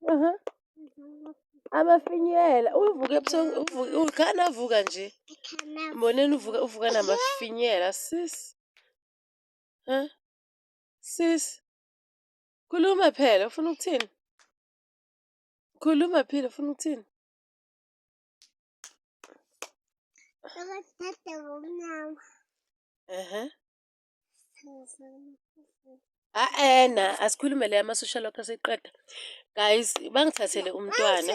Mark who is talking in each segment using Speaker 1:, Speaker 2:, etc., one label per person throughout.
Speaker 1: Uh-huh. Amafinyela uvuke ebusuku uvuke ukhana avuka nje. Mboneni uvuka uvuka namafinyela sis. Ha? Sis. Khuluma phela ufuna ukuthini? Khuluma phela ufuna ukuthini?
Speaker 2: Ukuthatha ngomnyama.
Speaker 1: Ehhe. A-ena asikhulume le ama-social worker siyiqeda. Guys, bangithathele umntwana.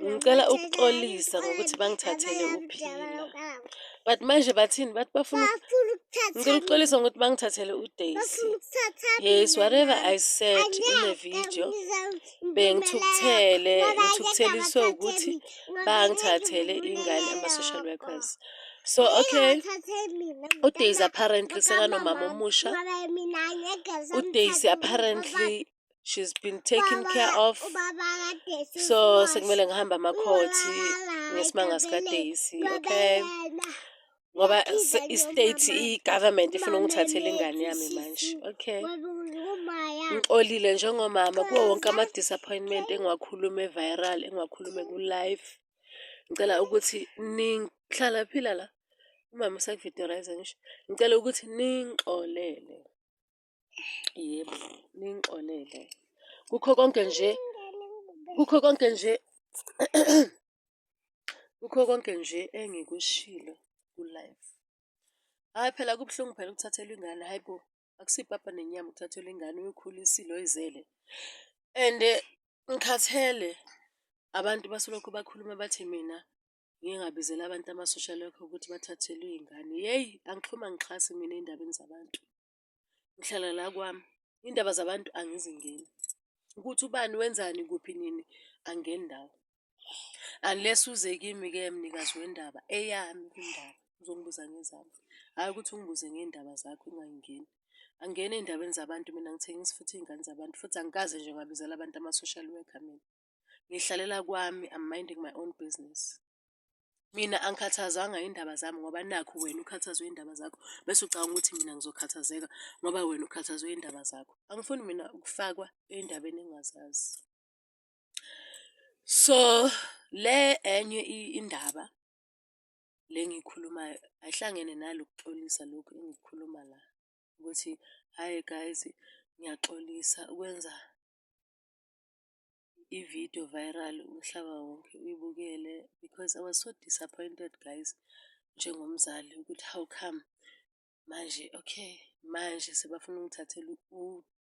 Speaker 1: Ngicela ukuxolisa ngokuthi bangithathele uPhila. But manje bathini? Bathi bafuna ngicela ukuxolisa ngokuthi bangithathele uDaisy. Yes, whatever I said in the video, bengithukuthele, ngithukutheliswe ukuthi bangithathele ingane ama-social workers. So okay, uDaisy apparently sekanomama omusha. UDaisy apparently she's been taken care of. So sekumele ngihambe amakhothi ngesimanga sikaDaisy, okay? Ngoba i-state i-government ifuna ukungithathela ingane yami manje. Okay. Ngixolile njengomama kuwo wonke ama-disappointment engiwakhulume viral, engiwakhulume ku-live. Ngicela ukuthi nihlala phila la. Umama usakuvidorize ngisho. Ngicela ukuthi ningixolele. Yebo, ningixolele. Kukho konke nje, kukho konke nje, kukho konke nje engikushilo ku-live. Hhayi phela kubuhlungu phela ukuthathelwa ingane, hhayi bo. Akusipapa nenyama ukuthathelwa ingane uyikhulisile oyizele. And ngikhathele abantu basolokhu bakhuluma bathi mina ngiye ngabizela abantu ama-social worker ukuthi bathathelwe iy'ngane. Yeyi, angixhumi angixhasi mina ey'ndabeni zabantu. Ngihlala la kwami, iy'ndaba zabantu angizingeni. Ukuthi ubani wenzani kuphi nini, angingeni ndawo. Unless uze kimi-ke mnikazi wendaba, eyami indaba, uzongibuza ngezami. Hhayi ukuthi ungibuze ngey'ndaba zakho ungangingeni. Angingeni ey'ndabeni zabantu mina angithengisi futhi iy'ngane zabantu futhi angikaze nje ngabizela abantu ama-social worker mina. Ngihlalela kwami, I'm minding my own business. Mina angikhathazwanga indaba zami ngoba nakhu wena ukhathazwe indaba zakho bese ucabanga ukuthi mina ngizokhathazeka ngoba wena ukhathazwe indaba zakho. Angifuni mina ukufakwa ey'ndabeni engingazazi. So le enye indaba le engiyikhulumayo ayihlangene nalokuxolisa lokhu engikukhuluma la ukuthi hhayi guys, ngiyaxolisa ukwenza i-video viral umhlaba wonke uyibukele because I was so disappointed guys njengomzali ukuthi how come manje okay manje sebafuna ungithathela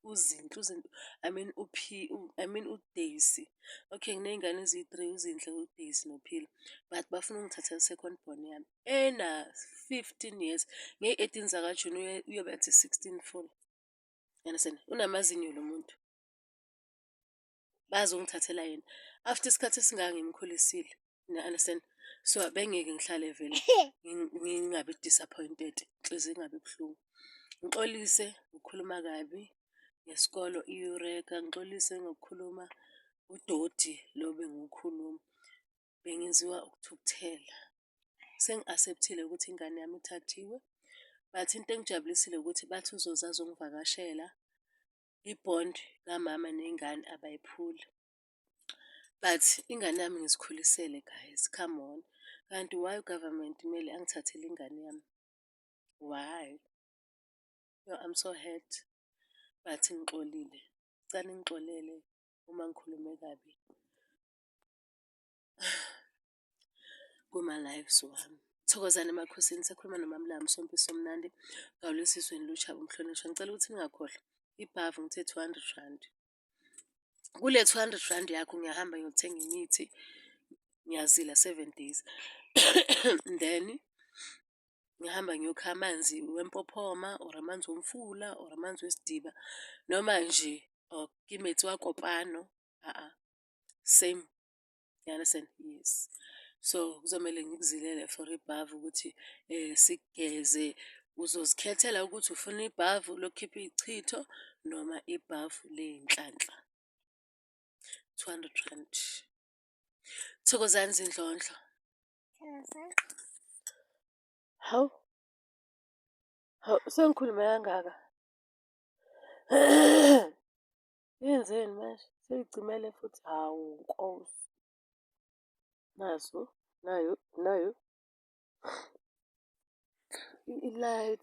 Speaker 1: uZinhle, uZinhle I mean I mean uDaisy. Okay, nginey'ngane eziyi-three, uZinhle, uDaisy noPhila but bafuna ungithathela i-second born yami ena-15 years. Ngeyi-18 zakaJuni uyobe ethi 16 full. You understand? Unamazinyo lo muntu. Bazongithathela yena after isikhathi esingaka ngimkhulisile. You understand? So bengeke ngihlale vele ngingabi disappointed, inhliziyo ingabi buhlungu. Ngixolise ukukhuluma kabi ngesikolo i-Eureka, ngixolise ngokukhuluma udoti lo bengiwukhuluma. Bengenziwa ukuthukuthela. Sengi-accept-ile ukuthi ingane yami ithathiwe, but into engijabulisile ukuthi bathi uzoze azongivakashela, i-bond kamama nengane abayiphuli. But ingane yami ngizikhulisele guys, come on. Kanti why u-government kumele angithathele ingane yami? Why? Yo, I'm so hurt, but ngixolile. Ngicela ningixolele uma ngikhulume kabi kuma-lives wami. Thokozani emakhosini, sakhuluma noMamlambo Sompi Somnandi, Gawulesizweni Lutshaba umhlonishwa. Ngicela ukuthi ningakhohlwa ibhavu ngithe R200. Kule R200 yakho ngiyahamba ngiyothenga imithi, ngiyazila 7 days. Then ngihamba ngiyokha amanzi wempophoma or amanzi omfula or amanzi wesidiba noma nje or ke metsi wa kopano, a-a same. You understand? Yes. So kuzomele ngikuzilele for ibhavu ukuthi sikugeze. Uzozikhethela ukuthi ufuna ibhavu lokukhipha iy'chitho noma ibhavu ley'nhlanhla. R200. Thokozani zindlondlo. Hawu, hawu sengikhulume kangaka. Yenzeni manje? Seyicimele futhi? Hawu Nkosi. Naso, nayo, nayo i-light.